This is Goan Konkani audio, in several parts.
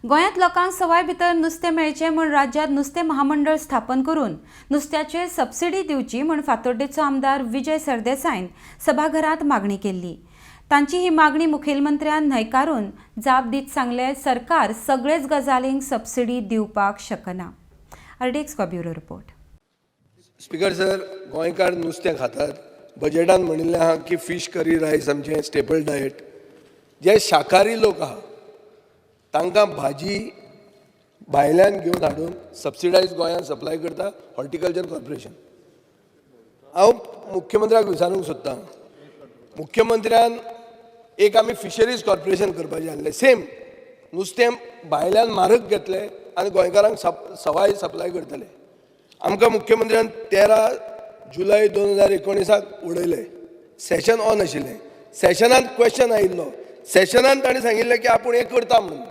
गोंयांत लोकांक सवाय भितर नुस्तें मेळचें म्हूण राज्यांत नुस्तें महामंडळ स्थापन करून नुस्त्याचेर सबसिडी दिवची म्हूण फातोड्डेचो आमदार विजय सरदेसायन सभाघरांत मागणी केल्ली. तांची ही मागणी मुखेलमंत्र्यान न्हयकारून जाप दीत सांगलें, सरकार सगळेच गजालींक सबसिडी दिवपाक शकना. RDX bureau report. Speaker sir, गोंयकार नुस्तें खातात. बजेटान म्हणिल्लें आहा की फीश करी रायस आमचें स्टेपल डायट. जे शाकाहारी लोक आहा तांकां भाजी भायल्यान घेवन हाडून सबसिडायज गोंयांत सप्लाय करता हॉर्टिकल्चर कॉर्पोरेशन. हांव मुख्यमंत्र्याक विचारूंक सोदतां, मुख्यमंत्र्यान एक आमी फिशरीज कॉर्पोरेशन करपाचें आसलें, सेम नुस्तें भायल्यान म्हारग घेतलें आनी गोंयकारांक सवाय सप्लाय करतले. आमकां मुख्यमंत्र्यान 13 जुलय 2019 उडयलें. सेशन ऑन आशिल्लें, सेशनांत क्वेश्चन आयिल्लो, सेशनान ताणें सांगिल्लें की आपूण हें करता म्हणून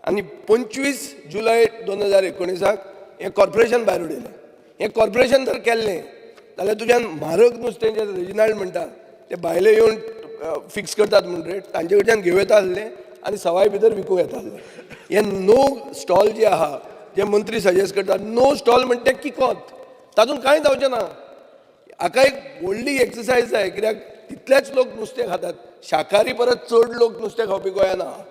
आनी 25 जुलय 2019 हें कॉर्पोरेशन भायर उडयलें. हें कॉर्पोरेशन जर केल्लें जाल्यार तुज्यान म्हारग नुस्तें जें रेजिनाल्ड म्हणटा ते भायले येवन फिक्स करतात म्हूण रेट, तांचे कडच्यान घेवं येता आसलें आनी सवाय भितर विकूं येता आसलें. हे नो स्टॉल जे आहा, जे मंत्री सजेस्ट करतात, नो स्टॉल म्हणटा तें किकोत, तातूंत कांय जावचें ना. हाका एक व्हडली एक्सरसायज जाय, कित्याक तितलेच लोक नुस्तें खातात, शाकाहारी परत चड लोक नुस्तें खावपी गोंयांत आहा.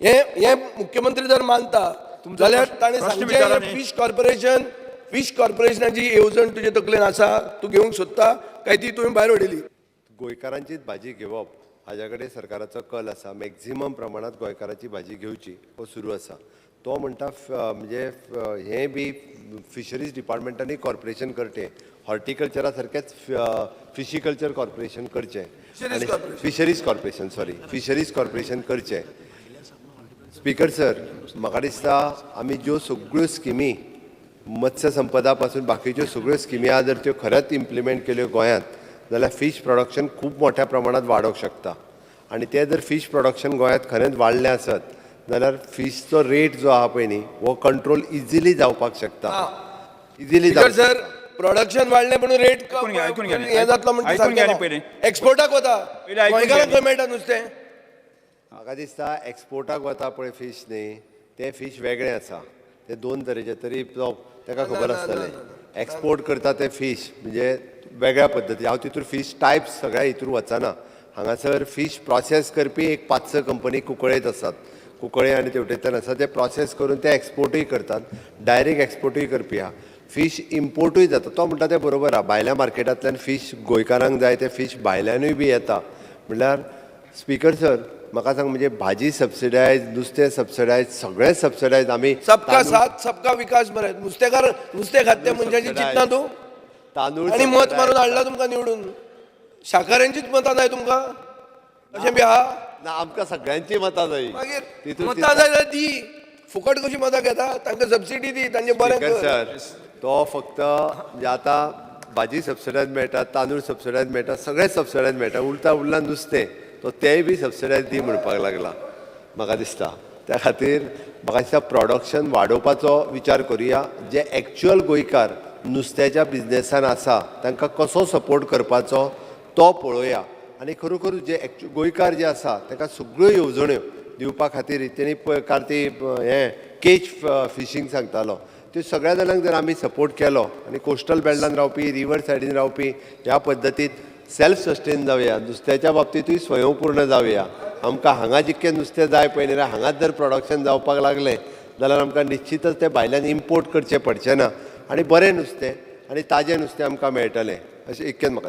हें हें मुख्यमंत्री जर मानता जाल्यार ताणें प्रश्न सांगचें, विचारा न्ही. फिश कॉर्पोरेशन, फिश कॉर्पोरेशनाची येवजण तुजे तकलेन आसा, तूं घेवंक सोदता काय ती तुवें भायर उडयली? गोंयकारांचीच भाजी घेवप हाज्या कडेन सरकाराचो कल आसा. मॅक्झिमम प्रमाणांत गोंयकारांची भाजी घेवची हो सुरू आसा. तो म्हणटा म्हणजे हें बी फिशरीज डिपार्टमेंटांनी कॉर्पोरेशन करचें, हॉर्टिकल्चरा सारकेंच फिशिकल्चर कॉर्पोरेशन करचें. Fisheries corporation. Fisheries corporation, sorry, fisheries corporation करचें. स्पीकर सर, म्हाका दिसता आमी ज्यो सगळ्यो स्किमी, मत्स्य संपदा पासून बाकीच्यो सगळ्यो स्किमी आहा, जर त्यो खरेंच इम्प्लिमेंट केल्यो गोंयांत जाल्यार फीश प्रोडक्शन खूब मोठ्या प्रमाणांत वाडोवंक शकता. आनी तें जर फीश प्रोडक्शन गोंयांत खरेंच वाडलें आसत जाल्यार फिशचो रेट जो आहा पळय न्ही, हो कंट्रोल इजिली जावपाक शकता, इजिली. स्पीकर सर, प्रोडक्शन वाडलें म्हणून रेट ऐकून घ्या, ऐकून घ्या. हें जातलो म्हणटा. ऐकून घ्या न्ही पयलीं. एक्सपोर्टाक वता. पयलीं ऐकून घ्या. गोंयकारांक खंय मेळटा नुस्तें? म्हाका दिसता एक्सपोर्टाक वता पळय फीश न्ही, तें फीश वेगळें आसा. ते दोन तरेचे तरी तो ताका खबर आसतलें. एक्सपोर्ट करता ते फीश म्हणजे वेगळ्या पद्दती. हांव तितूर फीश टायप्स सगळ्या हितूर वचना. हांगासर फीश प्रोसेस करपी एक पांच स कंपनी कुंकळ्ळेत आसात, कुंकळ्ळे आनी तेवटेंतल्यान आसा. ते प्रोसेस करून ते एक्सपोर्टूय करतात, डायरेक्ट एक्सपोर्टूय करपी आहा. फीश इम्पोर्टूय जाता. तो म्हणटा तें बरोबर आहा. भायल्या मार्केटांतल्यान फीश, गोंयकारांक जाय ते फीश भायल्यानूय बी येता. म्हणल्यार स्पीकर सर, म्हाका सांग, म्हणजे भाजी सबसिडायज, नुस्तें सबसिडायज, सगळें सबसिडायज आमी सबका तांदूळ- साथ सबका विकास मरे. नुस्तेकार नुस्तें खात त्या मनशाची चिंतना तूं? तांदूळ आनी मत subsidize. मारून हाडला तुमकां निवडून, शाकाऱ्यांचीच मतां जाय तुमकां, अशें बी आहा? ना, आमकां सगळ्यांची मतां जाय. मागीर तितून मतां जाय जाल्यार दी. फुकट कशी मतां घेता? तांकां सबसिडी दी, तांचें बरें स्पीकर कर. सर, तो फक्त म्हणजे आतां भाजी सबसिडायज मेळटा, तांदूळ सबसिडायज मेळटा, सगळें सबसिडायज मेळटा, उरता उरला नुस्तें. तो तेंय बी सबसिडायज दी म्हणपाक लागला म्हाका दिसता. त्या खातीर म्हाका दिसता प्रोडक्शन वाडोवपाचो विचार करुया. जे एक्च्युअल गोंयकार नुस्त्याच्या बिजनेसान आसा तांकां कसो सपोर्ट करपाचो तो पळोवया. आनी खरोखर जे गोंयकार जे आसा तांकां सगळ्यो येवजण्यो दिवपा खातीर तेणी पळय कार्ती हें केज फिशींग सांगतालो, त्यो सगळ्या जाणांक जर आमी सपोर्ट केलो आनी कोस्टल बेल्टान रावपी, रिवर सायडीन रावपी ह्या पद्दतीत सेल्फ सस्टेन जावया, नुस्त्याच्या बाबतींतूय स्वयंपूर्ण जावया. आमकां हांगा जितकें नुस्तें जाय पळय न्ही, हांगाच जर प्रोडक्शन जावपाक लागलें जाल्यार आमकां निश्चितच तें भायल्यान इम्पोर्ट करचें पडचें ना आनी बरें नुस्तें आनी ताजें नुस्तें आमकां मेळटलें, अशें इतकेंच म्हाका.